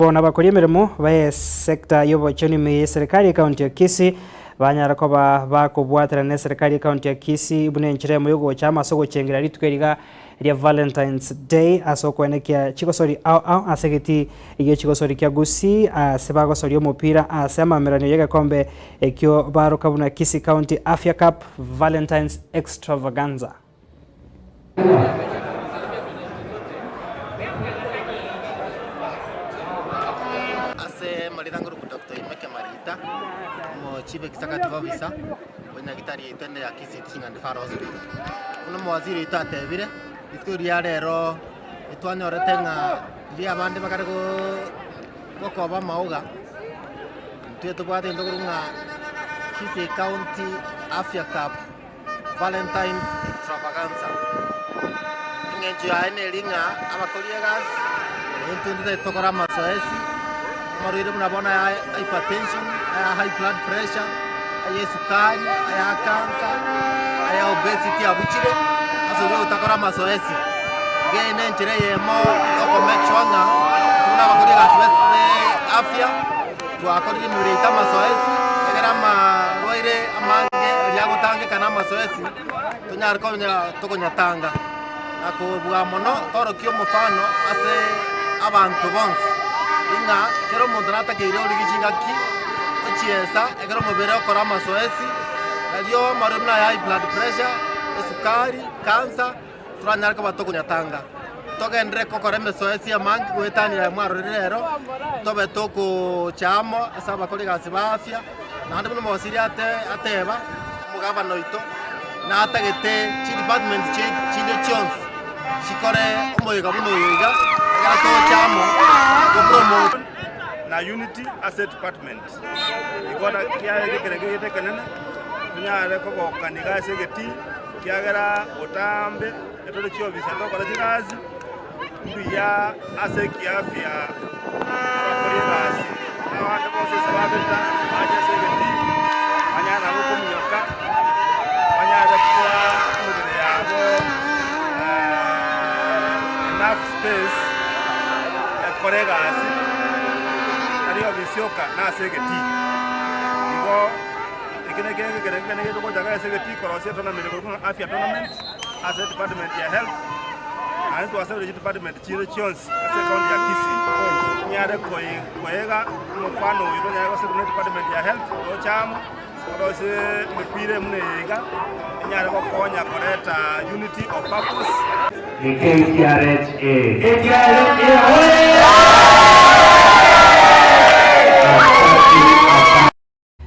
Bono abakori emeremo b'esecta y'obochenu ime y'eserekari y'ecounty ya Kisii banyara koba bakobwaterana n'eserekari y'ecounty ya Kisii buna enchera emo y'ogocha amo ase ogochengera rituko eri iga ria Valentine's Day ase okoenekia chigosori ao ao ase egetii gie chigosori kia Gusii ase bagosoria omopira ase amameranio y'egekombe ekio baroka buna Kisii County Afya Cup Valentine's Extravaganza. Ase marita nkorokwa Doctor Imeke Marita, omo chief executive officer bwe nyagitari yaito ende ya Kisii Teaching and Referral Hospital. Buna omowaziri oito atebire, rituko ria rero etwanyorete ng'a riria abande bakare gokoba amauga, intwe tobwate egento korwa ng'a Kisii County Afya Cup. Valentine's Extravaganza. Eng'encho yaye neri ng'a abakori egasi naintwe ntotagete tokore amasoesi, amarwaire buna bono aya hypertension, aya high blood pressure, aya esukari, aya cancer, aya obesity abuchire, ase oria ogotakora amasoesi. Iga eye nenchera eyemo ya oko make sure ng'a intwe buna abakori egasi be afya. Twakorire emebere yaito amasoesi, ekero amarwaire amange aria agotangeka na amasoesi, tonyare konya tokonyatanga. Na kobua mono torokie omofano ase abanto bonsi, ing'a kera omonto natakeire origie chingaki ochiesa ekero omobere okora amasoesi, nario amarwaire buna aya high blood pressure, esukari, cancer. Toranyare koba tokonyatanga, togenderere gokora emesoesi amange goetania aya mwarorire rero, tobe togocha amo ase abakori egasi ba afya, naende buna omogosiri ate ateba, omogabana oito, natagete chidepartment chinde chionsi chikore omoyega buna oyo iga, ekero togocha amo gopromote. Na unity ase department igo kiarenge ekerengo gete ekenene tonyare kogokana iga ase egetii. Ekiagera botambe etore chiofisi togokora chigasi mbuya ase ekiafia abakori egasi na abande bonsi ase babeta bache ase egetii banyare nabo kominyoka banyare koa emebere yabo enough space ekore egasi tari ofisi yoka na ase egetii. Igo. Eke nekio ekerengo kiane gegochaka ase egetii korosia etournament ekorokwa ng'a Afya Tournament ase edepartment ya health, naende twasabire chidepartment chinde chionsi ase ecounty ya Kisii tonyare koega omofano oyo tonyare gosabera na edepartment ya health toche amo torosie emepira buna eye iga enyare gokonya koreta unity of purpose. KTRH A.